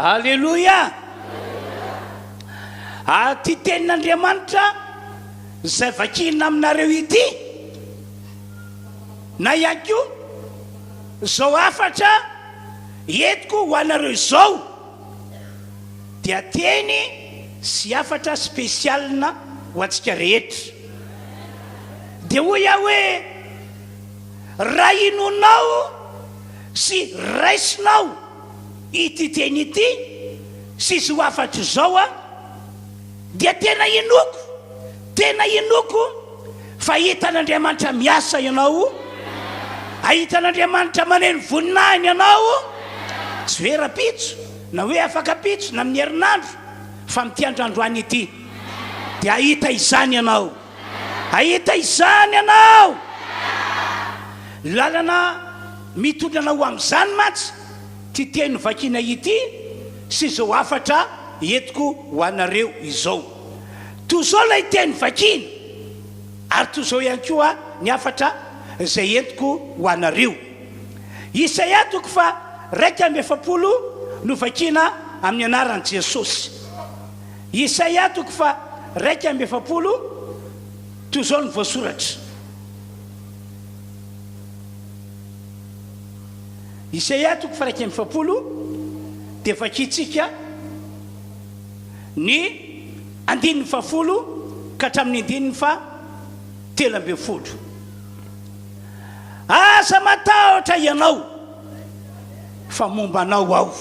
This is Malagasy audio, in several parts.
Aleloia! Ary ity tenin'Andriamanitra izay vakiana aminareo ity, na ihany koa izao hafatra entiko ho anareo izao, dia teny sy hafatra spécial-na ho antsika rehetra. Dia hoy aho hoe, raha inoanao sy raisinao ity teny ity sy izao hafatra izao aho, dia tena inoako, tena inoako fa hahita an'Andriamanitra miasa ianao, hahita an'Andriamanitra maneho ny voninahiny ianao, tsy hoe rahampitso, na hoe afak'ampitso, na amin'ny herinandro, fa amin'ity andro androany ity, dia hahita izany ianao. Hahita izany ianao! Lalana mitondra anao ho amin'izany mantsy ity teny novakiana ity sy izao hafatra entiko ho anareo izao. Toy izao ilay teny vakiana ary toy izao ihany koa ny hafatra izay entiko ho anareo. Isaia toko faha 41 no vakiana amin'ny anaran'i Jesosy. Isaia toko faha 41, toy izao no voasoratra. Isaia toko faha 41 dia vakintsika ny andininy fahafolo ka hatramin'ny andininy faha 13. Aza matahotra ianao fa momba anao aho.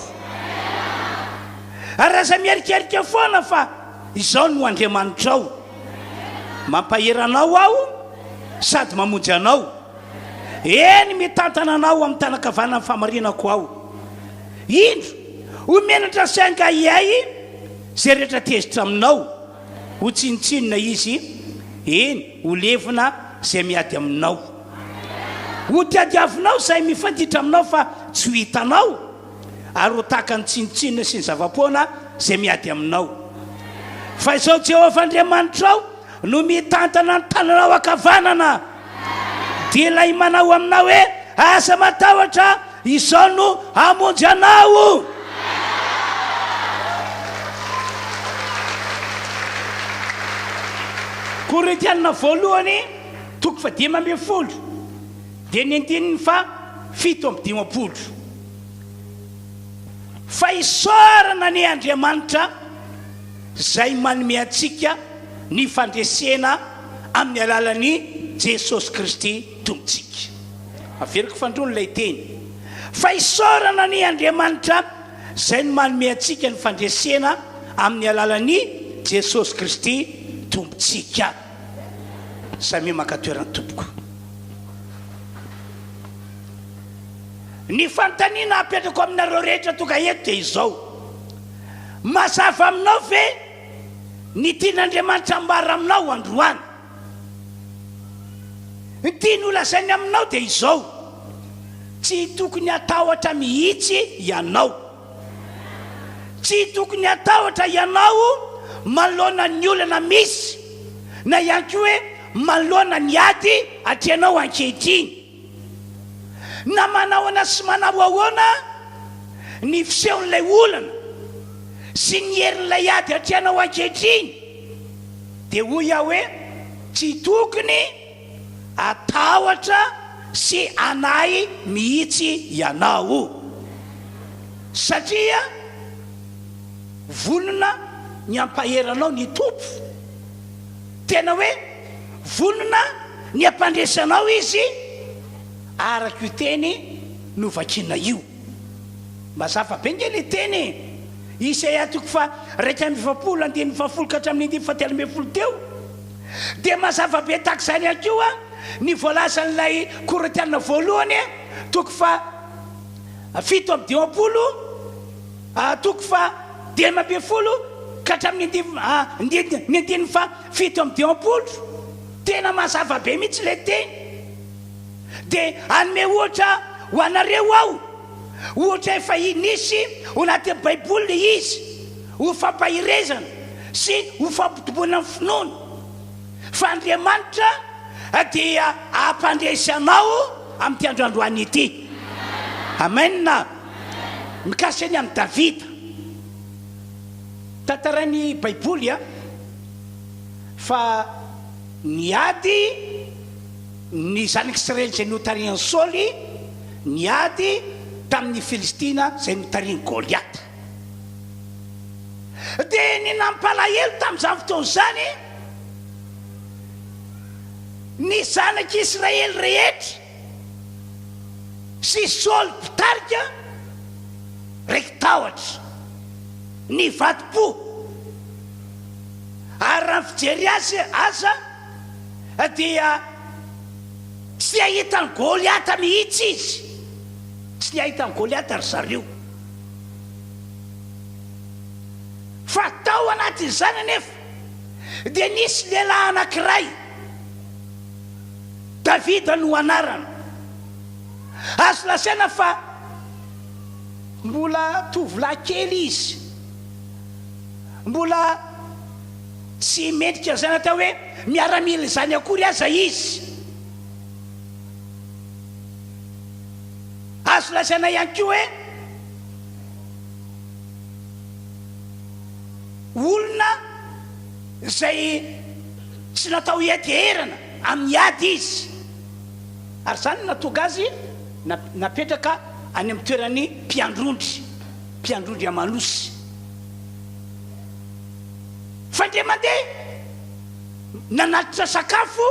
Ary aza miherikerika foana fa izaho no Andriamanitrao. Mampahery anao aho sady mamonjy anao. Eny, mitantana anao amin'ny tanan-kavanan'ny fahamarinako aho. Indro, ho menatra sy hangahiahy izay rehetra tezitra aminao. Ho tsinontsinona izy, eny, ho levona izay miady aminao. Hotadiavinao izay mifanditra aminao fa tsy ho hitanao, ary ho tahaka ny tsinontsinona sy ny zava-poana izay miady aminao. Fa izao Jehovah Andriamanitrao no mitantana ny tananao ankavanana, dia ilay manao aminao hoe, Aza matahotra, Izao no hamonjy anao. Korintiana voalohany toko fahadimy ambin'ny folo dia ny andininy faha 57. Fa isaorana anie Andriamanitra izay manome antsika ny fandresena amin'ny alalan'i Jesosy Kristy Tompontsika. Averiko fandroany ilay teny. Fa isaorana anie Andriamanitra izay no manome antsika ny fandresena amin'ny alalan'i Jesosy Kristy Tompontsika. Samia maka toerana tompoko. Ny fanontaniana apetrako aminareo rehetra tonga eto dia izao, mazava aminao ve ny tian'Andriamanitra ambara aminao androany? Ny tiany holazainy aminao dia izao, Tsy tokony hatahotra mihitsy ianao. Tsy tokony hatahotra ianao manoloana ny olana misy, na ihany koa hoe manoloana ny ady atrehinao ankehitriny. Na manahoana sy manao ahoana ny fisehon'ilay olana sy ny herin'ilay ady atrehinao ankehitriny, dia hoy aho hoe, Tsy tokony hatahotra sy hanahy mihitsy ianao, satria vonona ny hampahery anao ny Tompo. Tena hoe vonona ny hampandresy anao Izy, araka io teny novakina io. Mazava be nge le teny e! Isaia toko faha 41 andininy fahafolo ka hatramin'ny andininy faha 13 teo dia mazava be tahaka izany ihany koa ny voalazan'ilay Korintiana voalohany toko faha 57 toko faha 15 ka hatramin'ny andininy ny andininy faha 57. Tena mazava be mihitsy ilay teny. Dia hanome ohatra ho anareo aho, ohatra efa nisy ao anatin'ny Baiboly ilay izy, ho fampaherezana sy ho fampitomboana ny finoana, fa Andriamanitra dia hampandresy anao amin'ity andro androany ity. Amen. Mikasika ny amin'i Davida. Tantarain'ny Baiboly fa niady ny zanak'Israely izay notarihin'i Saoly, niady tamin'ny Filistina izay notarihin'i Goliata. Dia ny nampalahelo tamin'izany fotoana izany, ny zanak'Israely rehetra sy Saoly mpitarika raiki-tahotra, nivadi-po, ary raha ny fijery azy aza dia tsy nahita an'i Goliata mihitsy izy, tsy nahita an'i Goliata ry zareo. Fa tao anatin'izany anefa dia nisy lehilahy anankiray, Davida no anarany. Azo lazaina fa mbola tovolahy kely izy, mbola tsy mendrika izany atao hoe miaramila izany akory aza izy. Azo lazaina ihany koa hoe olona izay tsy natao hianteherana amin'ny ady izy, ary izany no nahatonga azy napetraka any amin'ny toeran'ny mpiandry ondry, mpiandry ondry aman'osy. Fa indray mandeha, nanatitra sakafo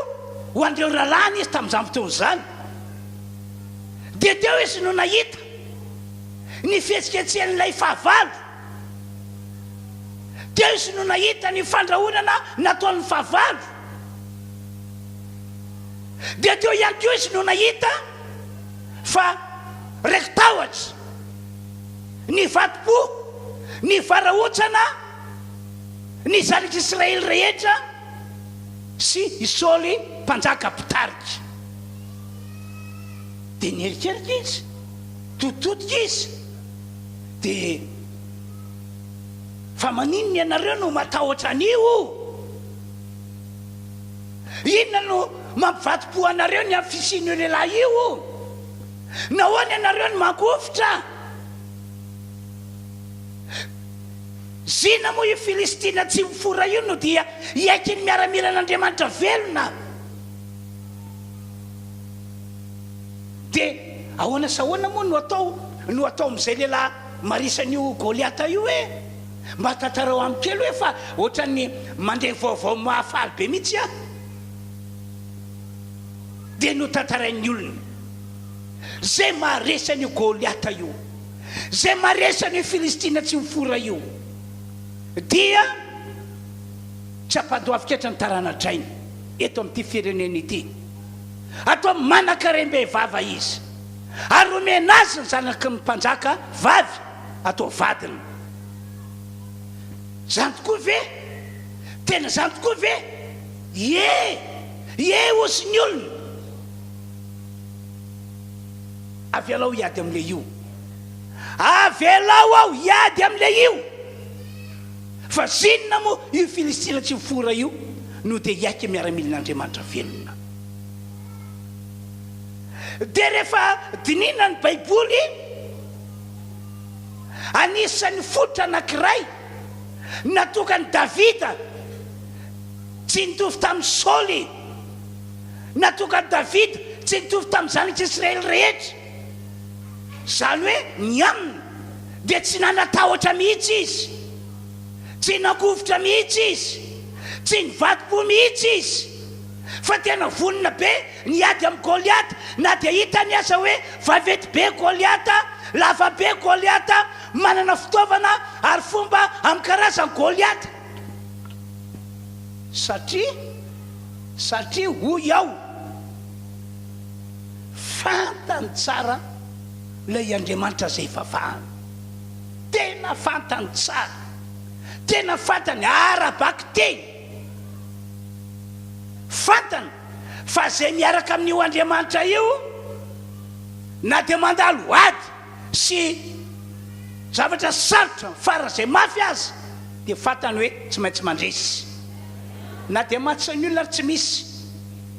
ho an'ireo rahalahiny izy tamin'izany fotoana izany, dia teo izy no nahita ny fihetsiketsehan'ilay fahavalo. Teo izy no nahita ny fandrahonana nataon'ny fahavalo. Dia teo ihany koa izy no nahita fa raiki-tahotra, nivadi-po, nivarahontsana ny zanak'Israely rehetra sy i Saoly mpanjaka mpitarika. Dia nierikerika izy, tototodika izy, dia fa maninona ianareo no matahotra an'io? Inona no mampivadi-po anareo ny amin'ny fisian'io lehilahy io? Nahoana ianareo no mangovitra? Zina moa io Filistina tsy mifora io no dia hiaiky ny miaramilan'Andriamanitra velona? Dia ahoana sy ahoana moa no atao no atao amin'izay lehilahy marisa an'io Goliata io e? Mba tantarao amiko kely hoe fa ohatran'ny mandre vaovao mahafaly be mihitsy aho. Dia notantarain'ny olona izay maharesy an'io Goliata io, izay maharesy an'io Filistina tsy mifora io, dia tsy hampandoaviketra ny tarana-drainy eto amin'ity firenena ity. Atao manan-karem-behivava izy, ary omena azy ny zanaky ny mpanjaka vavy atao vadiny. Izany tokoa ve? Tena izany tokoa ve? Ie! Ie, hozy ny olona. Avelao hiady amin'ilay io. Avelao aho hiady amin'ilay io! Fa zinona moa io Filistina tsy mifora io no dia hiaiky miaramilan'Andriamanitra velona? Dia rehefa dinihina ny Baiboly, anisan'ny fototra anankiray natokan'i Davida tsy nitovy tamin'i Saoly, natokan'i Davida tsy nitovy tamin'ny zanak'Israely rehetra, izany hoe ny aminy dia tsy nanatahotra mihitsy izy, tsy nangovitra mihitsy izy, tsy nivadi-po mihitsy izy, fa tena vonona be ny hiady amin'i Goliata, na dia hitany aza hoe vaventy be Goliata, lava be Goliata, manana fitaovana ary fomba amin'ny karazany Goliata. Satria, satria hoy aho, fantany tsara ilay Andriamanitra izay ivavahany. Tena fantany tsara. Tena fantany ara-bakiteny. Fantany fa izay miaraka amin'io Andriamanitra io, na dia mandalo ady sy zavatra sarotra faran'izay mafy aza, dia fantany hoe tsy maintsy mandresy. Na dia match nul ary tsy misy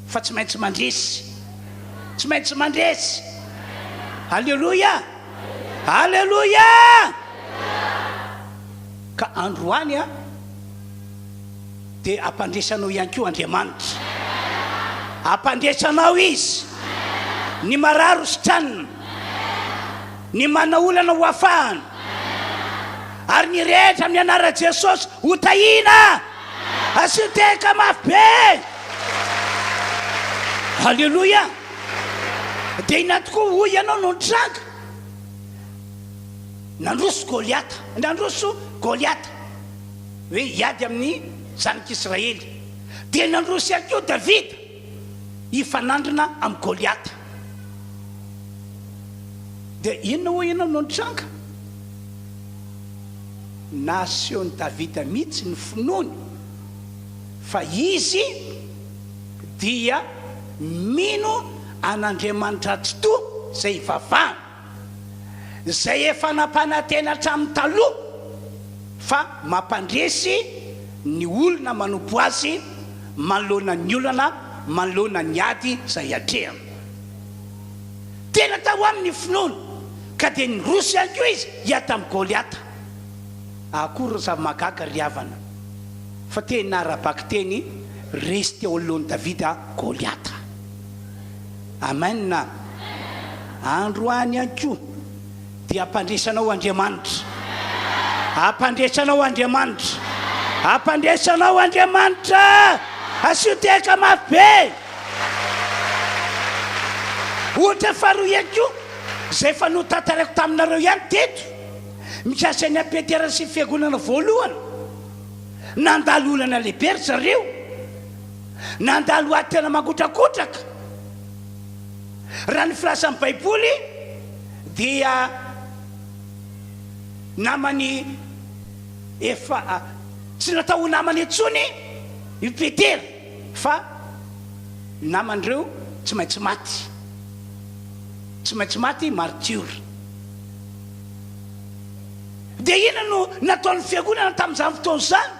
fa tsy maintsy mandresy. Tsy maintsy mandresy. Aleloia! Aleloia! Ka androany a dia ampandresy anao ihany koa Andriamanitra. Ampandresy anao Izy. Ny marary ho sitranina. Ny manana olana ho afahana. Ary ny rehetra amin'ny anaran'i Jesosy ho tahiana. Asio tehaka mafy be. Alléluia. Dia inona tokoa hoy ianao no nitranga? Nandroso Goliata, nandroso Goliata hoe hiady amin'ny zanak'Israely. Dia nandroso ihany koa Davida hifanandrina amin'i Goliata. Dia inona hoy ianao no nitranga? Nasehon'i Davida mihitsy ny finoany fa izy dia mino an'Andriamanitra Tsitoha izay ivavahany. izay efa nampanantena hatramin'ny taloha fa mampandresy ny olona manompo azy manoloana ny olana, manoloana ny ady izay atrehany. Tena tao aminy ny finoana, ka dia niroso ihany koa izy hiady tamin'i Goliata. Akory ny zava-mahagaga ry havana, fa tena ara-bakiteny resy teo anoloan'i Davida Goliata. Amen. Androany ihany koa dia hampandresy anao Andriamanitra. Hampandresy anao Andriamanitra. Hampandresy anao Andriamanitra. Asio tehaka mafy be. Ohatra faharoa ihany koa, izay efa notantaraiko taminareo ihany teto, mikasika ny Petera sy ny fiangonana voalohany. Nandalo olana lehibe ry zareo. Nandalo ady tena mangotrakotraka. Raha ny filazan'ny Baiboly dia namany efa tsy natao ho namany intsony i Petera fa naman'ireo tsy maintsy maty. Tsy maintsy maty martiora. Dia inona no nataon'ny fiangonana tamin'izany fotoana izany?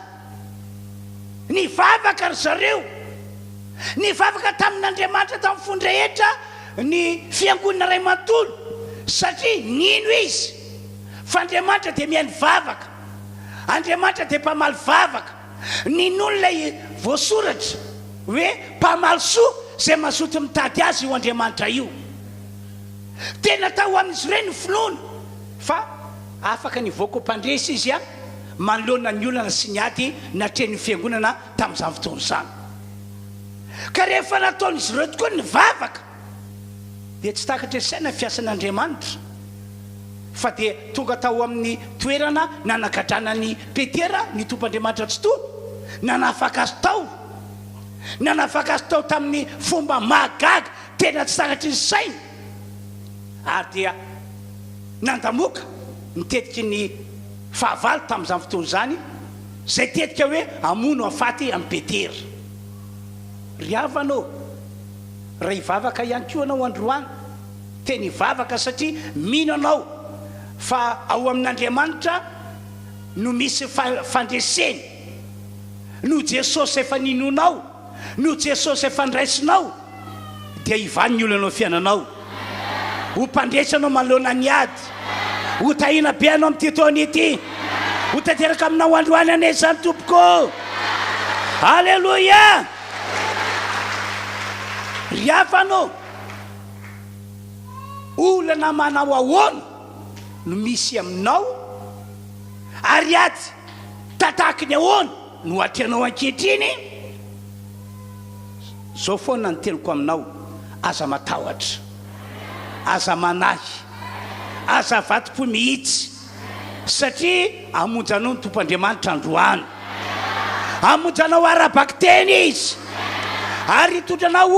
Nivavaka ry zareo. Nivavaka tamin'Andriamanitra tamin'ny fony rehetra ny fiangonana iray manontolo, satria nino izy fa Andriamanitra dia mihaino vavaka. Andriamanitra dia mpamaly vavaka. Ninoany ilay voasoratra hoe mpamaly soa izay mazoto mitady Azy io Andriamanitra io. Tena tao amin'izy ireo ny finoana fa afaka nivoaka ho mpandresy izy. manoloana ny olana sy ny ady natrehin'ny Fiangonana tamin'izany fotoana izany. Ka rehefa nataon'izy ireo tokoa ny vavaka, dia tsy takatry ny saina ny fiasan'Andriamanitra, fa dia tonga tao amin'ny toerana nanagadrana an'i Petera ny Tompo Andriamanitra Tsitoha, nanafaka azy tao, nanafaka azy tao tamin'ny fomba mahagaga tena tsy takatry ny saina, ary dia nandamoka ny tetiky ny fahavalo tamin'izany fotoana izany, izay tetika hoe hamono hahafaty an'i Petera. Ry havana ô, raha hivavaka ihany koa ianao androany, tena hivavaka satria mino anao fa ao amin'Andriamanitra no misy fandresena. Noho Jesosy efa ninoanao, Noho Jesosy efa niraisinao dia hivaha ny olanao fiainanao. Ho mpandresy anao manoloana ny ady. Ho tahiana be anao amin'ity taona ity. Ho tanteraka aminao androany anie izany tompoko. Aleloia! Ry havana ô, olana manao ahoana no misy aminao ary ady tataky ny ahoana? No atrehanao ankehitriny, Zao foana ny teniko aminao, aza matahotra, aza manahy, aza avadi-po mihitsy, satria hamonjy anao ny Tompo Andriamanitra androany. Hamonjy anao ara-bakiteny Izy, ary hitondra anao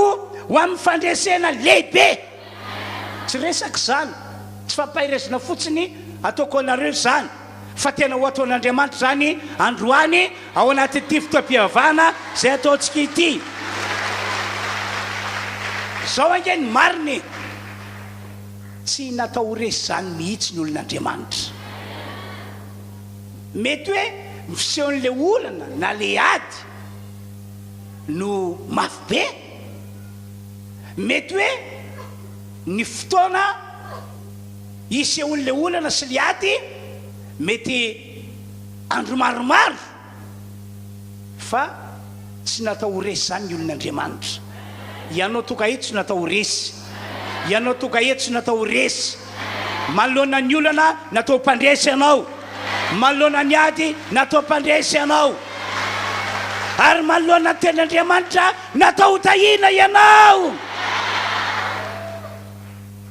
ho amin'ny fandresena lehibe. Tsy resaka izany, tsy fampaherezana fotsiny ataoko anareo izany. Fa tena ho ataon'Andriamanitra izany androany ao anatin'ity fotoam-pivavahana izay ataontsika ity. Izao ange ny marina e! Tsy natao ho resy izany mihitsy ny olon'Andriamanitra. Mety hoe ny fisehon'ilay olana na ilay ady no mafy be. Mety hoe ny fotoana Hisehoan'ilay olana sy ilay ady mety Andro maromaro fa tsy natao ho resy izany ny olon'Andriamanitra. Ianao tonga eto tsy natao ho resy. Ianao tonga eto tsy natao ho resy. Manoloana ny olana natao ho mpandresy ianao. Manoloana ny ady natao mpandresy ianao. Ary manoloana ny tenin'Andriamanitra natao ho tahiana ianao.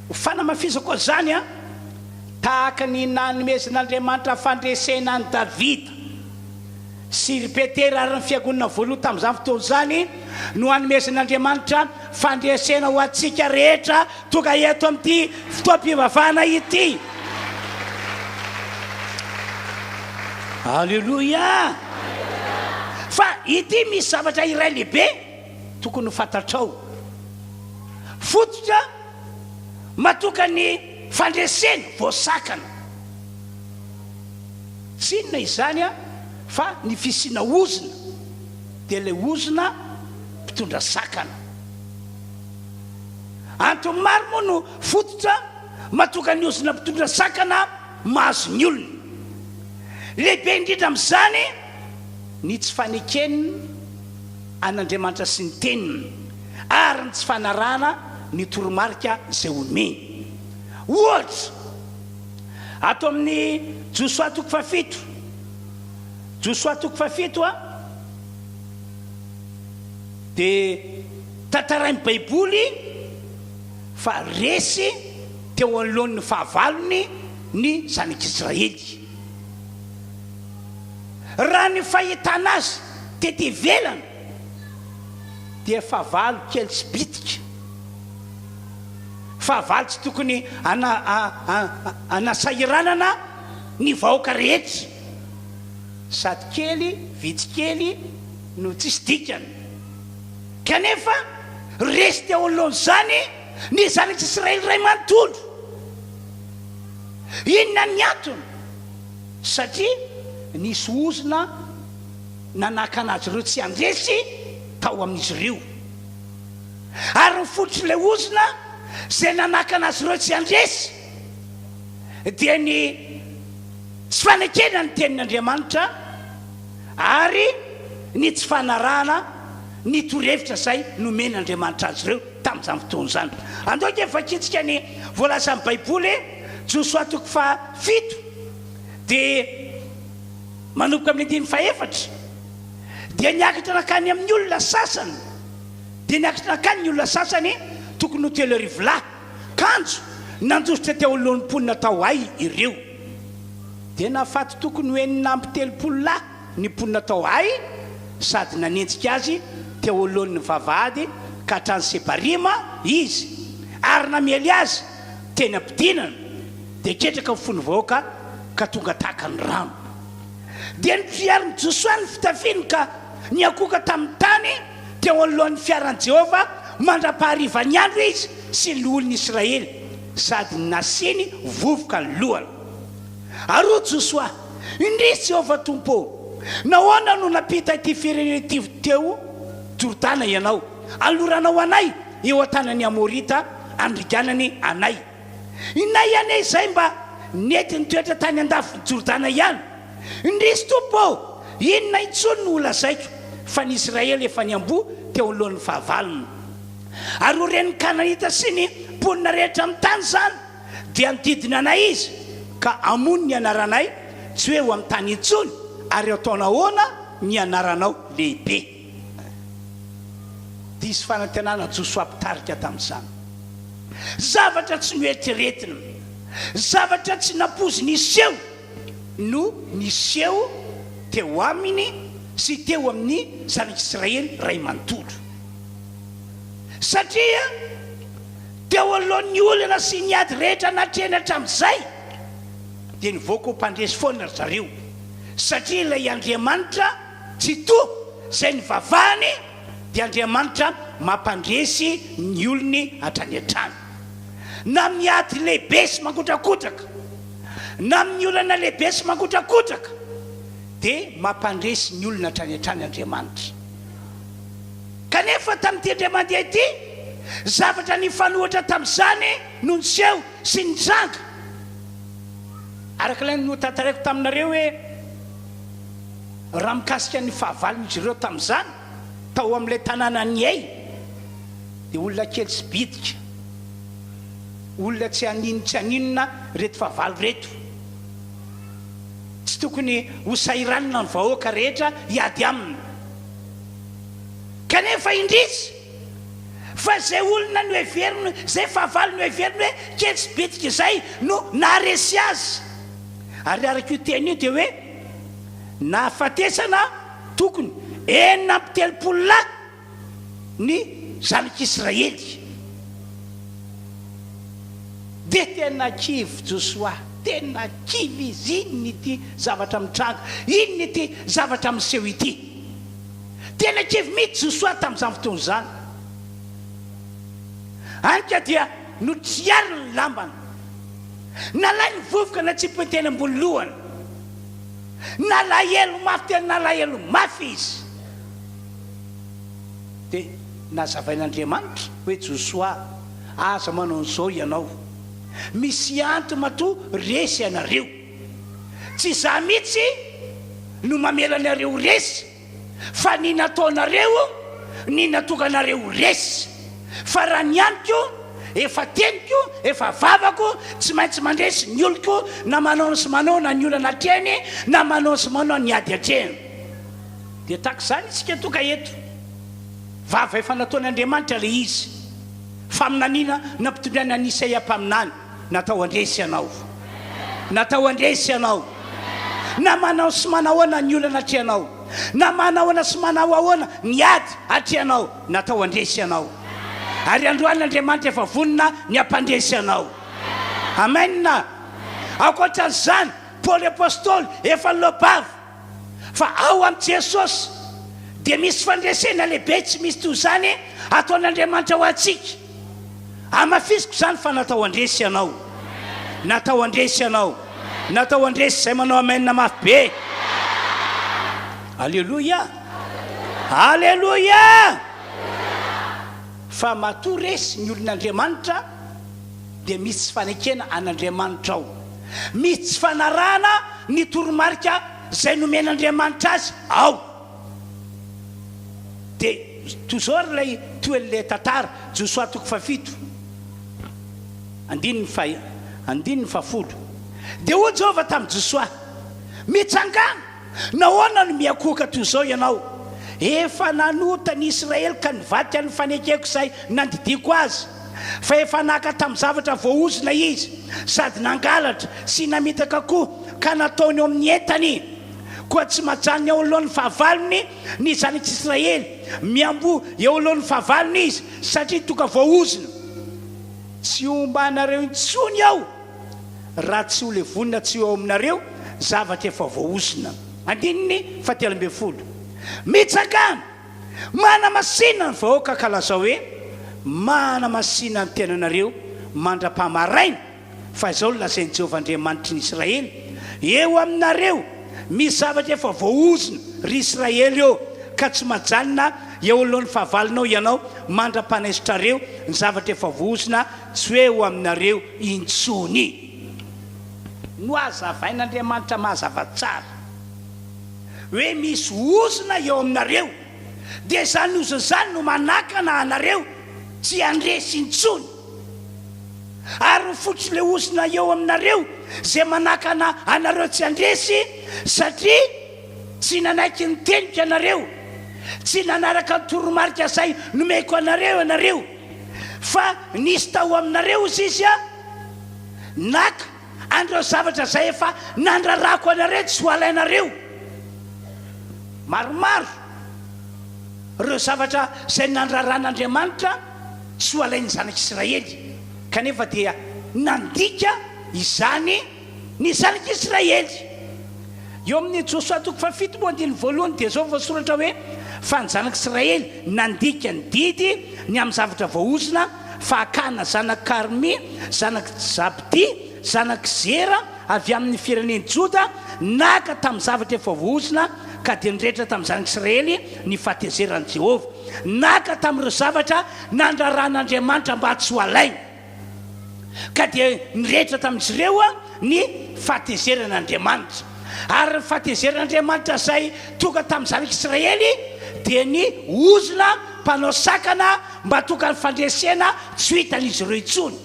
Ho fanamafisako an'izany an, tahaka ny nanomezan'Andriamanitra fandresena an'i Davida sy ry Petera ary ny fiangonana voalohany tamin'izany fotoana izany no hanomezan'Andriamanitra fandresena ho antsika rehetra tonga eto amin'ity fotoam-pivavahana ity. Aleloia! Fa ity misy zavatra iray lehibe tokony ho fantatrao. Fototra matoka ny fandresena voasakana. Tsy inona izany fa ny fisiana ozona, dia ilay ozona mpitondra sakana. Antony maro moa no fototra matoka ny ozona mpitondra sakana mahazo ny olona. Lehibe indrindra amin'izany ny tsy fanekena an'Andriamanitra sy ny Teniny ary ny tsy fanarahana ny toromarika izay omeny. Ohatra, ato amin'ny Josoa toko fahafito, Josoa toko fahafito a, dia tantarain'ny Baiboly fa resy teo anoloan'ny fahavalony ny zanak'Israely. Raha ny fahitana azy tety ivelany dia fahavalo kely sy bitika. Fahavalo tsy tokony hanasahiranana ny vahoaka rehetra. Sady kely, vitsy kely no tsisy dikany. Kanefa resy teo anoloan'izany ny zanak'Israely iray manontolo. Inona ny antony? Satria nisy ozona nanakana azy ireo tsy handresy tao amin'izy ireo. Ary ny fototr'ilay ozona izay nanakana azy ireo tsy handresy dia ny tsy fanekena ny tenin'Andriamanitra ary ny tsy fanarahana ny torohevitra izay nomen'Andriamanitra azy ireo tamin'izany fotoana izany. Andao ange vakintsika ny voalazan'ny Baiboly, Josoa toko fahafito dia manomboka amin'ny andininy fahefatra, Dia niakatra nankany amin'ny olona sasany, dia niakatra nankany ny olona sasany tokony ho 3000 lahy, kanjo nandositra teo anoloan'ny mponina tao Ay ireo. Dia nahafaty tokony ho 36 lahy ny mponina tao Ay sady nanenjika azy teo anoloan'ny vavahady ka hatrany Sebarima izy, ary namely azy teny am-pidinana, dia ketraka ny fon'ny vahoaka ka tonga tahaka ny rano. Dia notriarin'i Josoa ny fitafiany ka niankohoka tamin'ny tany teo anoloan'ny fiaran'i Jehovah mandra-paharivan'ny andro izy sy ny loholon'ny Israely, sady nasiany vovoka ny lohany. Ary hoy Josoa, Indrisy, Jehovah Tompo ô! Nahoana no nampita ity firenena ity teo Jordana Ianao, hanoloranao anay eo an-tanan'ny Amorita handringanany anay? Inay anie izay mba nety nitoetra tany andafin'i Jordana ihany. Indrisy Tompo ô! Inona intsony no holazaiko fa ny Israely efa niamboho teo anoloan'ny fahavalony. Ary ho ren'ny Kananita sy ny mponina rehetra amin'ny tany izany, dia hanodidina anay izy ka hamono ny anaranay tsy ho eo amin'ny tany intsony, ary hataonao ahoana ny anaranao lehibe? Diso fanantenana Josoa mpitarika tamin'izany. Zavatra tsy noeritreretina, zavatra tsy nampoiziny hiseho no niseho teo aminy sy teo amin'ny zanak'Israely iray manontolo. Satria teo anoloan'ny olana sy ny ady rehetra natrehiny hatramin'izay, dia nivoaka ho mpandresy foana ry zareo, satria ilay Andriamanitra Tsitoha izay nivavahany dia Andriamanitra mampandresy ny olony hatrany hatrany. Na amin'ny ady lehibe sy mangotrakotraka, na amin'ny olana lehibe sy mangotrakotraka, dia mampandresy ny olona hatrany hatrany Andriamanitra. Kanefa tamin'ity indray mandeha ity, zavatra nifanohitra tamin'izany no niseho sy nitranga. Araka ilay notantaraiko taminareo hoe. Raha mikasika ny fahavalon'izy ireo tamin'izany, tao amin'ilay tanànan'i Ay, dia olona kely sy bitika, olona tsy hanin-tsy haninona ireto fahavalo ireto. Tsy tokony ho sahiranina ny vahoaka rehetra hiady aminy. Kanefa indrisy fa izay olona noheveriny, izay fahavalo noheveriny hoe kely sy bitika izay no naharesy azy. Ary araka io teny io dia hoe nahafatesana tokony 36 lahy ny zanak'Israely. Dia tena kivy Josoa, tena kivy izy, inona ity zavatra mitranga, inona ity zavatra miseho ity. Tena kivy mihitsy Josoa tamin'izany fotoana izany. Hany ka dia notriariny ny lambany, nalainy ny vovoka natsipiny teny ambony lohany. Nalahelo mafy, tena nalahelo mafy izy. Dia nazavain'Andriamanitra hoe, Josoa, aza manao an'izao ianao. Misy antony matoa resy ianareo. Tsy izaho mihitsy no mamela anareo ho resy, fa ny nataonareo ny nahatonga anareo ho resy. Fa raha ny amiko, efa teniko, efa vavako, tsy maintsy mandresy ny oloko na manao sy manao na ny olana atrehiny, na manao sy manao ny ady atrehiny. Dia tahaka izany isika tonga eto. Vava efa nataon'Andriamanitra ilay izy. Faminaniana nampitondraina an'i Isaia mpaminany, Natao handresy ianao. Natao handresy ianao. Na manao sy manahoana ny olana atrehanao, na manahoana sy manao ahoana ny ady atrehanao, natao handresy ianao. Ary androany Andriamanitra efa vonona ny hampandresy anao. Amen. Ankoatran'izany, Paoly Apostoly efa niloa-bava. Fa ao amin'i Jesosy dia misy fandresena lehibe tsy misy toy izany ataon'Andriamanitra ho antsika. Hamafisiko izany fa natao handresy ianao. Natao handresy ianao. Natao handresy izay manao amen mafy be. Aleloia! Aleloia! Fa matoa resy ny olon'Andriamanitra dia misy tsy fanekena an'Andriamanitra ao. Misy tsy fanarahana ny toromarika izay nomen'Andriamanitra azy ao. Dia toy izao ary ilay tohin'ilay tantara, Josoa toko fahafito, andininy faha, andininy fahafolo. Dia hoy Jehovah tamin'i Josoa, Mitsangàna! Nahoana no miankohoka toy izao ianao? Efa nanota ny Israely ka nivadika ny fanekeko izay nandidiako azy. Fa efa naka tamin'ny zavatra voaozona izy, sady nangalatra sy namitaka koa, ka nataony eo amin'ny entany. Koa tsy majanona eo anoloan'ny fahavalony ny zanak'Israely. Miamboho eo anoloan'ny fahavalony izy, satria tonga voaozona. Tsy homba anareo intsony aho. raha tsy ho levonina tsy ho eo aminareo zavatra efa voaozona. Andininy fahatelo ambin'ny folo. Mitsangàna! Manamasina ny vahoaka ka lazao hoe, Manamasina ny tenanareo mandra-pahamaraina, fa izao no lazain'i Jehovah Andriamanitry ny Israely, Eo aminareo misy zavatra efa voaozona, ry Israely ô, ka tsy majanona eo anoloan'ny fahavalonao ianao mandra-panaisotrareo ny zavatra efa voaozona Tsy hoe eo aminareo intsony. Nohazavain'Andriamanitra mazava tsara hoe misy ozona eo aminareo, dia izany ozona izany no manakana anareo tsy handresy intsony. Ary ny fototr'ilay ozona eo aminareo izay manakana anareo tsy handresy, satria tsy nanaiky ny teniko ianareo, tsy nanaraka ny toromarika izay nomeko anareo ianareo. Fa nisy tao aminareo, hozy izy, naka an'ireo zavatra izay efa nandrarako anareo tsy ho alainareo. Maromaro ireo zavatra izay nandraran'Andriamanitra tsy ho alain'ny zanak'Israely, kanefa dia nandika izany ny zanak'Israely. Eo amin'ny Josoa toko fahafito moa andininy voalohany dia izao voasoratra hoe, Fa ny zanak'Israely nandika ny didy ny amin'ny zavatra voaozona, fa Akana zanak'i Karmy, zanak'i Zabdy, zanak'i Zera, avy amin'ny firenen'i Joda, naka tamin'ny zavatra efa voaozona, ka dia nirehitra tamin'ny zanak'Israely ny fahatezeran'i Jehovah. Naka tamin'ireo zavatra nandraran'Andriamanitra mba tsy ho alainy. Ka dia nirehitra tamin'izy ireo ny fahatezeran'Andriamanitra. Ary ny fahatezeran'Andriamanitra izay tonga tamin'ny zanak'Israely dia ny ozona mpanao sakana mba tonga ny fandresena tsy ho hitan'izy ireo intsony,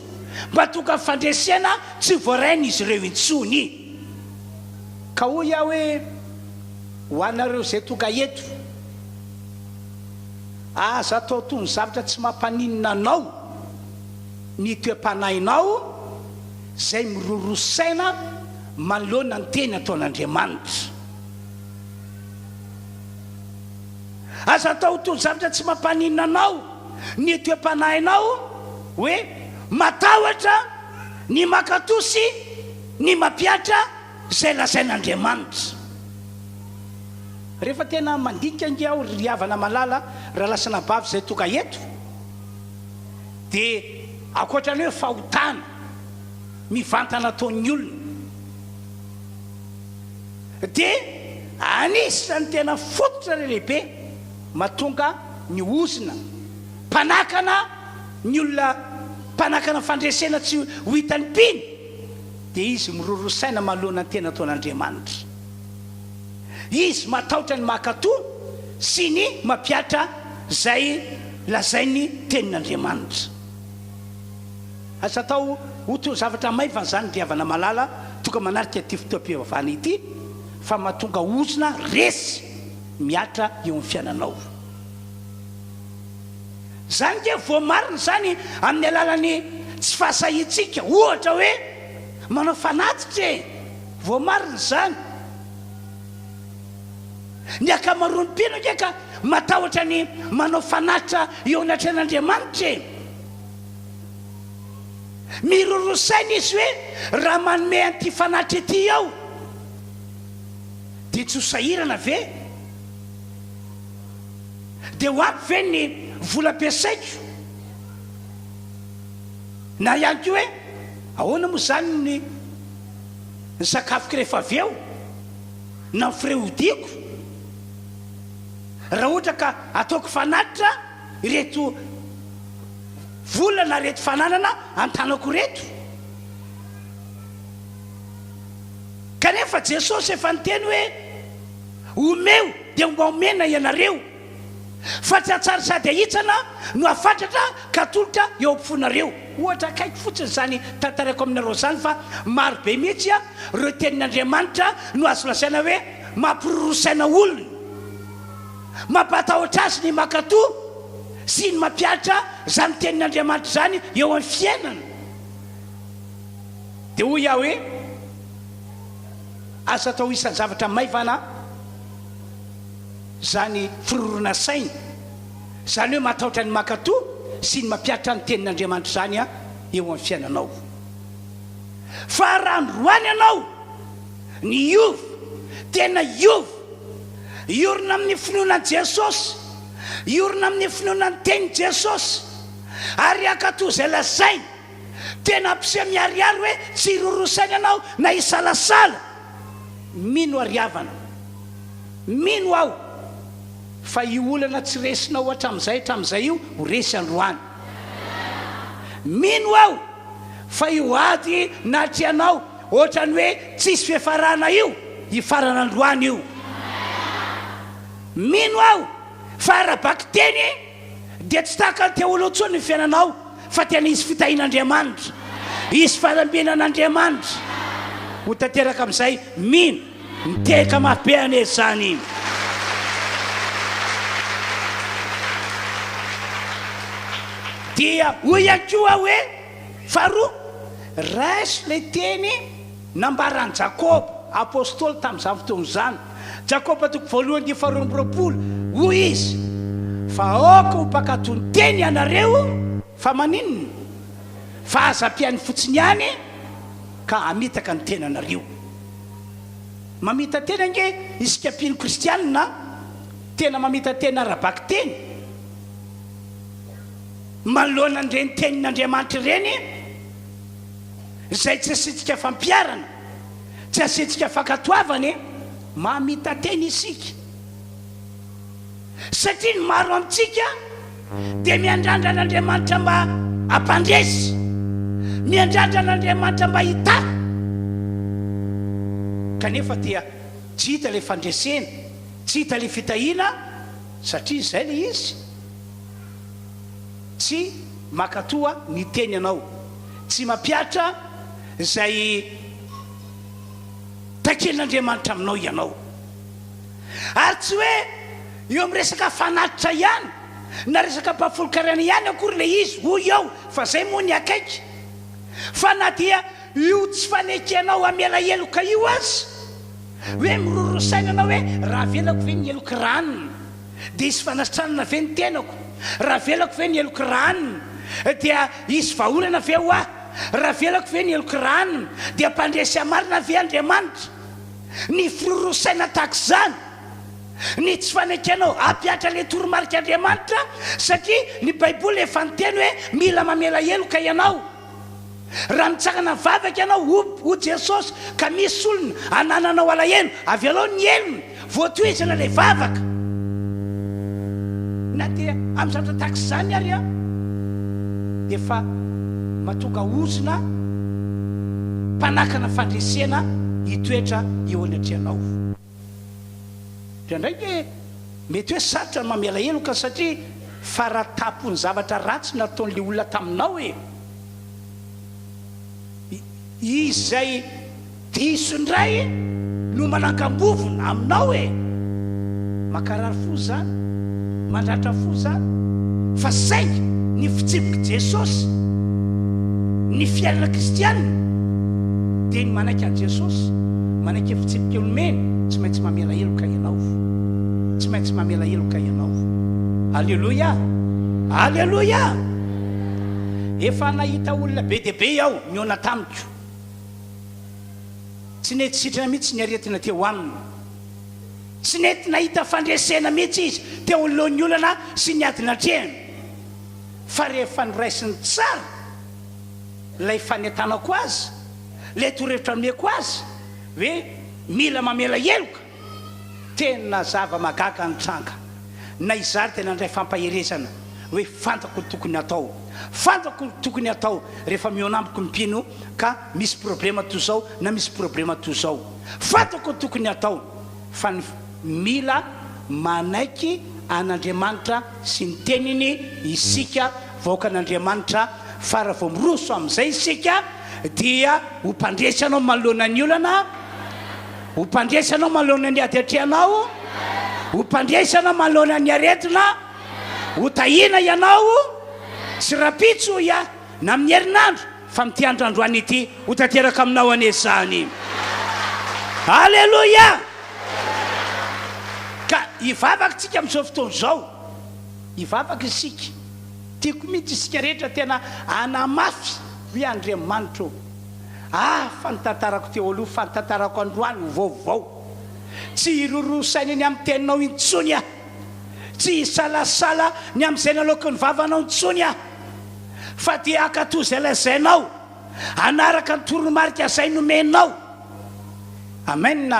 mba tonga ny fandresena tsy ho voarain'izy ireo intsony. Ka hoy aho hoe, ho anareo izay tonga eto, aza atao toy ny zavatra tsy mampaninona anao ny toe-panahinao izay miroroa saina manoloana ny teny ataon'Andriamanitra. Aza atao ho toy ny zavatra tsy mampaninona anao ny toe-panahinao hoe matahotra ny mankatò sy ny mampihatra izay lazain'Andriamanitra. Rehefa tena mandinika ange aho ry havana malala, rahalahy sy anabavy izay tonga eto, dia ankoatra ny hoe fahotana mivantana ataon'ny olona, dia anisan'ny tena fototra lehibe mahatonga ny ozona mpanakana ny olona, mpanakana fandresena tsy ho hitan'ny mpino, dia izy miroroa saina manoloana ny tena ataon'Andriamanitra. Izy matahotra ny mankatò sy ny mampihatra izay lazain'ny Tenin'Andriamanitra. Aza atao ho toy ny zavatra maivana izany ry havana malala tonga manatrika ity fotoam-pivavahana ity fa mahatonga ozona resy mihatra eo amin'ny fiainanao. Izany nge voamarina izany amin'ny alalan'ny tsy fahasahiantsika ohatra hoe manao fanatitra e! Voamarina izany. Ny ankamaroan'ny mpino ange ka matahotra ny manao fanatitra eo anatrehan'Andriamanitra e! Miroroa saina izy hoe raha manome an'ity fanatitra ity aho dia tsy ho sahirana ve? Dia ho ampy ve ny vola ampiasaiko? Na ihany koa hoe ahoana moa izany ny ny sakafoko rehefa avy eo? Na ny frais hodiako? Raha ohatra ka ataoko fanatitra ireto vola na ireto fananana an-tanako ireto? Kanefa Jesosy efa niteny hoe, Omeo dia mba omena ianareo, fa tsy hatsary sady hahitsana no hafatratra ka atolotra eo am-ponareo. Ohatra akaiky fotsiny izany tantaraiko aminareo izany fa maro be mihitsy ireo tenin'Andriamanitra no azo lazaina hoe mampiroroa saina olona, mampatahotra azy ny mankatò sy ny mampihatra izany tenin'Andriamanitra izany eo amin'ny fiainana. Dia hoy aho hoe, Aza atao isan'ny zavatra maivana izany firorona saina, izany hoe matahotra ny mankatò sy ny mampihatra ny tenin'Andriamanitra izany eo amin'ny fiainanao. Fa raha androany ianao ny hiova, tena hiova, hiorina amin'ny finoana an'i Jesosy, hiorina amin'ny finoana ny tenin'i Jesosy, ary hankatò izay lazainy, Tena hampiseho miharihary hoe tsy hiroroa saina ianao na hisalasala. Mino aho ry havana, mino aho fa io olana tsy resinao hatramin'izay hatramin'izay io ho resy androany. Mino aho fa io ady natrehanao ohatran'ny hoe tsisy fiafarana io hifarana androany io. Mino aho fa ara-bakiteny dia tsy tahaka ny teo aloha intsony ny fiainanao fa tena hisy fitahian'Andriamanitra, hisy fanambinan'Andriamanitra ho tanteraka amin'izay mino. Mitehaka mafy be anie izany. Dia hoy ihany koa aho hoe, faharoa, raiso ilay teny nambaran'i Jakoba, apostoly tamin'izany fotoana izany, Jakoba toko voalohany andininy faharoa amby 20, hoy izy, Fa aoka ho mpankatò ny teny ianareo, fa maninona? Fa aza ampihaino fotsiny ihany ka hamitaka ny tenanareo. Mamita-tena ange isika mpino kristianina, tena mamita-tena ara-bakiteny, manoloana an'ireny tenin'Andriamanitra ireny, izay tsy asiantsika fampiharana. Tsy asiantsika fankatoavana e! Mamita-tena isika. Satria ny maro amintsika dia miandrandra an'Andriamanitra mba hampandresy, miandrandra an'Andriamanitra mba hitahy. Kanefa dia. Tsy hita ilay fandresena, tsy hita ilay fitahiana satria izay ilay izy. Tsy mankatoa ny teny ianao, tsy mampihatra izay takian'Andriamanitra aminao ianao. Ary tsy hoe eo amin'ny resaka fanatitra ihany na resaka ampahafolon-karena ihany akory ilay izy hoy aho fa izay moa ny akaiky. Fa na dia io tsy fanekenao hamela heloka io aza, hoe miroro saina anao hoe raha avelako ve ny helok'i ranona dia hisy fanasitranana ve ny tenako? Raha avelako ve ny helok'i ranona dia hisy vahaolana ve ho ahy? Raha avelako ve ny helok'i ranona dia mpandresy ahy marina ve Andriamanitra? Ny firoro saina tahaka izany, ny tsy fanekenao hampihatra ilay toromarik'Andriamanitra satria ny Baiboly efa niteny hoe mila mamela heloka ianao. Raha mitsangana mivavaka ianao, ho, ho Jesosy, ka misy olona anananao alahelo, avelao ny helony, voatohizana ilay vavaka. Na dia amin'ny zavatra tahaka izany ary an, dia efa mahatonga ozona mpanakana fandresena hitoetra eo anatrehanao. Indraindray nge mety hoe sarotra ny mamela heloka satria fara-tampon'ny zavatra ratsy nataon'ilay olona taminao e! Izay diso indray no manangam-bovona aminao e! Mankarary fo izany, mandratra fo izany, fa saingy ny fitsipik'i Jesosy, ny fiainana kristiana dia ny manaiky an'i Jesosy, manaiky ny fitsipika nomeny, tsy maintsy mamela heloka ianao, tsy maintsy mamela heloka ianao. Aleloia! Aleloia! Efa nahita olona be dia be aho nihaona tamiko. Tsy nety sitrana mihitsy ny aretina teo aminy. Tsy nety nahita fandresena mihitsy izy teo anoloan'ny olana sy ny ady natrehiny. Fa rehefa noraisiny tsara ilay fanentanako azy, ilay torohevitra nomeko azy hoe mila mamela heloka, tena zava-mahagaga nitranga. Na izaho ary dia nandray fampaherezana hoe fantako ny tokony hatao. Fantako ny tokony hatao rehefa mihaona amiko ny mpino ka misy problema toy izao na misy problema toy izao. Fantako ny tokony hatao fa ny mila manaiky an'Andriamanitra sy ny teniny isika vahoakan'Andriamanitra fa raha vao miroso amin'izay isika dia ho mpandresy anao manoloana ny olana, ho mpandresy anao manoloana ny ady atrehanao, ho mpandresy anao manoloana ny aretina, ho tahiana ianao tsy rahampitso hoy aho na amin'ny herinandro fa amin'ity andro androany ity ho tanteraka aminao anie izany. Aleloia! Ka hivavaka tsika amin'izao fotoana izao, hivavaka isika. Tiako mihitsy isika rehetra tena hanamafy hoe Andriamanitra ô, hafa ny tantarako teo aloha fa ny tantarako androany ho vaovao. Tsy hiroroa saina ny amin'ny teninao intsony aho. Tsy hisalasala ny amin'izay naloaky ny vavanao intsony aho. Fa dia hankatò izay lazainao, hanaraka ny toromarika izay nomenao. Amen.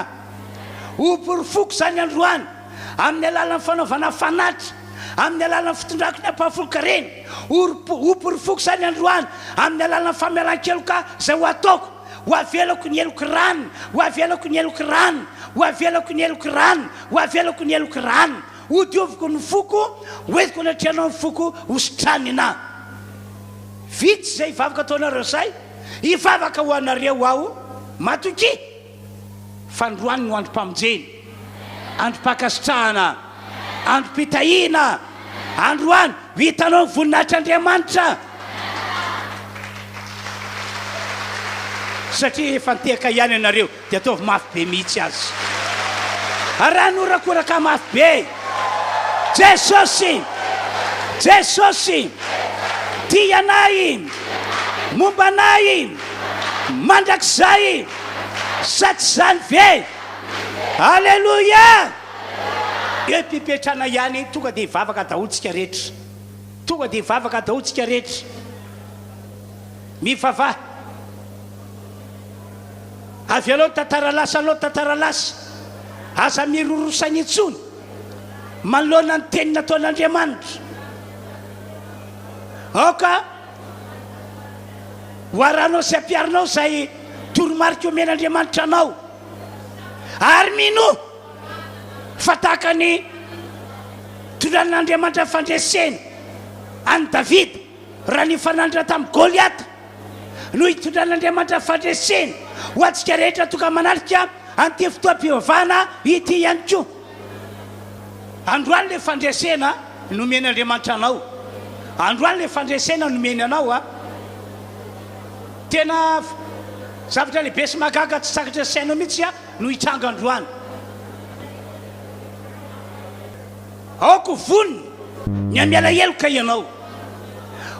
Hoporofoko izany androany amin'ny alalan'ny fanaovana fanatitra, amin'ny alalan'ny fitondrako ny ampahafolon-karena. Hoporofoko izany androany amin'ny alalan'ny famelan-keloka izay ho ataoko. Ho avelako ny heloko rano, ho avelako ny heloko rano, ho avelako ny heloko rano, ho avelako ny heloko rano. Hodioviko ny foko, hoentiko anatrehanao ny foko, hositranina. Vitsy izay vavaka ataonareo izay, hivavaka ho anareo aho, matokia fa androany no androm-pamonjena, androm-pankasitrahana, androm-pitahiana, androany ho hitanao ny voninahitr'Andriamanitra. Satria efa nitehaka ihany ianareo. Dia ataovy mafy be mihitsy aza. Arahano horakoraka mafy be. Jesosy! Jesosy! Tia anay! Momba anay! Mandrakizay! Sa tsy izany ve? Aleloia! Eo am-pipetrahana ihany, tonga dia hivavaka daholo tsika rehetra. Tonga dia hivavaka daholo tsika rehetra. Mivavaha. Avelao ny tantara lasa alao ny tantara lasa. Aza miroro saina intsony manoloana ny teny nataon'Andriamanitra. Aoka ho arahanao sy ampiharinao izay toromarika omen'Andriamanitra anao. Ary minoa fa tahaka ny nitondran'Andriamanitra fandresena an'i Davida raha nifanandrina tamin'i Goliata, no hitondran'Andriamanitra fandresena ho antsika rehetra tonga manatrika an'ity fotoam-pivavahana ity ihany koa. Androany ilay fandresena nomen'Andriamanitra anao. Androany ilay fandresena nomeny anao a. Tena zavatra lehibe sy mahagaga tsy takatry ny sainao mihitsy no hitranga androany. Aoka ho vonona ny hamela heloka ianao.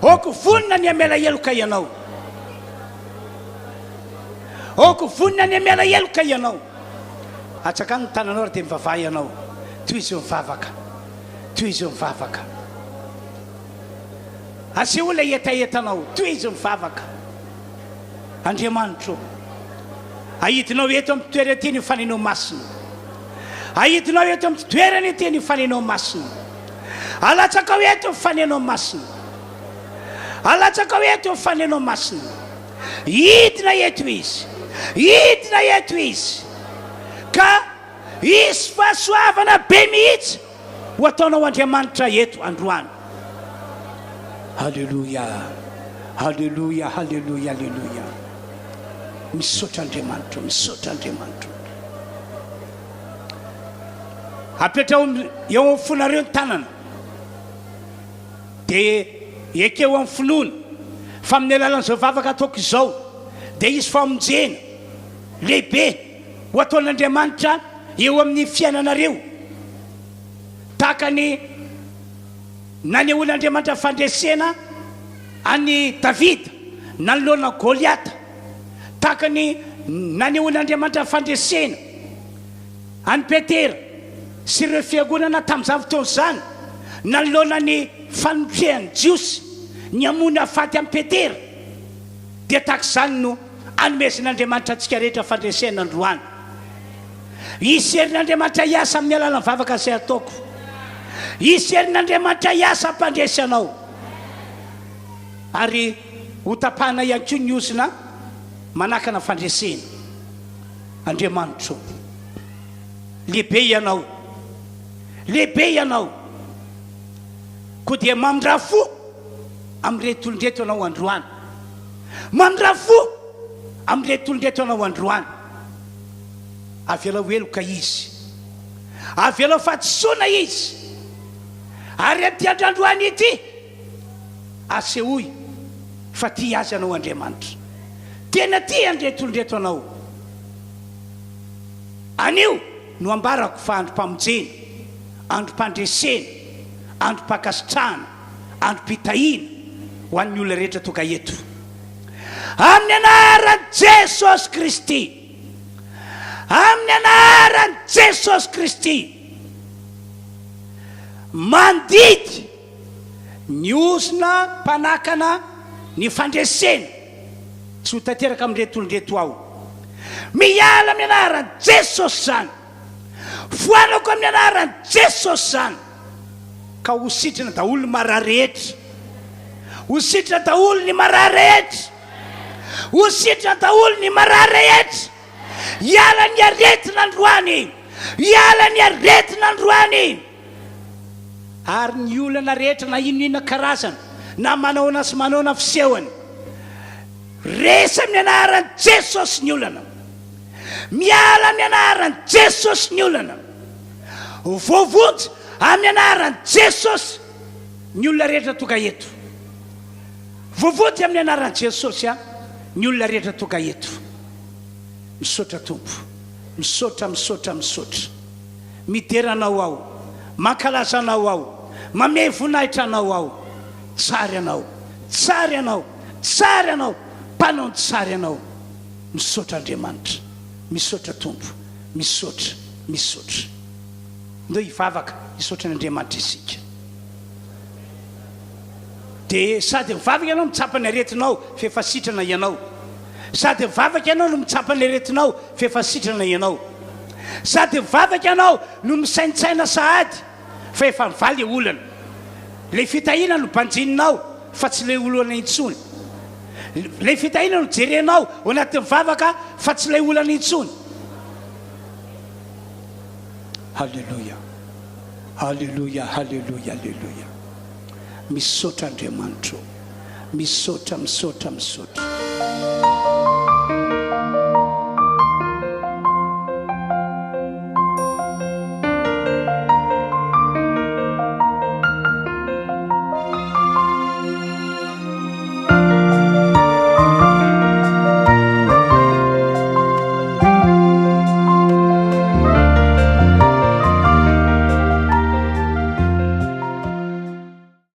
Aoka ho vonona ny hamela heloka ianao. Aoka ho vonona ny hamela heloka ianao. Atsangano ny tananao ary dia mivavaha ianao. Tohizo mivavaka. Tohizo mivavaka. Asehoy ilay hetahetanao. Tohizo mivavaka. Andriamanitro ô, ahidinao eto amin'ity toerana ity ny Fanenao Masina. Ahidinao eto amin'ity toerana ity ny Fanenao Masina. Alatsakao eto ny Fanenao Masina. Alatsakao eto ny Fanenao Masina. Hidina eto Izy. Hidina eto Izy. Ka hisy fahasoavana be mihitsy ho ataonao Andriamanitra eto androany. Haleloia, haleloia, haleloia, haleloia. Misaotra Andriamanitra, misaotra Andriamanitra. Apetraho eo amin'ny fonareo ny tanana. Dia ekeo amin'ny finoana fa amin'ny alalan'izao vavaka ataoko izao dia hisy famonjena lehibe ho ataon'Andriamanitra eo amin'ny fiainanareo, tahaka ny nanehoan'Andriamanitra fandresena an'i Davida nanoloana Goliata, tahaka ny nanehoan'Andriamanitra fandresena an'i Petera sy ireo fiangonana tamin'izany fotoana izany nanoloana ny fanotrehan'ny Jiosy ny hamono hahafaty an'i Petera, dia tahaka izany no anomezan'Andriamanitra antsika rehetra fandresena androany. Hisy herin'Andriamanitra hiasa amin'ny alalan'ny vavaka izay ataoko. Hisy herin'Andriamanitra hiasa hampandresy anao. Ary hotapahana ihany koa ny ozona manakana fandresena. Andriamanitro ô, lehibe Ianao, lehibe Ianao, koa dia mamindrà fo amin'ireto olona ireto Ianao androany. Mamindrà fo amin'ireto olona ireto Ianao androany. Avelao heloka izy. Avelao fahadisoana izy. Ary amin'ity andro androany ity, Asehoy fa tia azy ianao Andriamanitra. Tena tia an'ireto olona ireto anao. Anio no ambarako fa androm-pamonjena, androm-pandresena, androm-pankasitrahana, androm-pitahiana ho an'ny olona rehetra tonga eto. Amin'ny anaran'i Jesosy Kristy. Amin'ny anaran'i Jesosy Kristy. Mandidy Ny ozona mpanakana ny fandresena tsy ho tanteraka amin'ireto olona ireto aho. Miala amin'ny anaran'i Jesosy izany. Foanako amin'ny anaran'i Jesosy izany. Ka ho sitrana daholo ny marary rehetra. Ho sitrana daholo ny marary rehetra. Ho sitrana daholo ny marary rehetra. Hiala ny aretina androany. Hiala ny aretina androany. Ary ny olana rehetra na inona inona karazany, na manahoana sy manahoana fisehony, resy amin'ny anaran'i Jesosy ny olana. Miala amin'ny anaran'i Jesosy ny olana. Voavonjy amin'ny anaran'i Jesosy ny olona rehetra tonga eto. Voavonjy amin'ny anaran'i Jesosy ny olona rehetra tonga eto. Misaotra Tompo. Misaotra, misaotra, misaotra. Midera Anao aho, mankalaza Anao aho, mamehy voninahitra Anao aho. Tsara Ianao, tsara Ianao, tsara Ianao, Mpanao ny tsara Ianao. Misaotra Andriamanitra, misaotra Tompo, misaotra, misaotra. Ndao hivavaka hisaotra an'Andriamanitra isika. Dia sady mivavaka ianao mitsapa ny aretinao f'efa sitrana ianao. Sady mivavaka ianao no mitsapa ny aretinao f'efa sitrana ianao. Sady mivavaka ianao no misaintsaina sahady fa efa mivaly ilay olana. Ilay fitahiana no banjininao fa tsy ilay olana intsony. Ilay fitahiana no jerenao ao anatin'ny vavaka fa tsy ilay olana intsony. Haleloia. Haleloia, haleloia, haleloia. Misaotra Andriamanitra ô. Misaotra, misaotra, misaotra.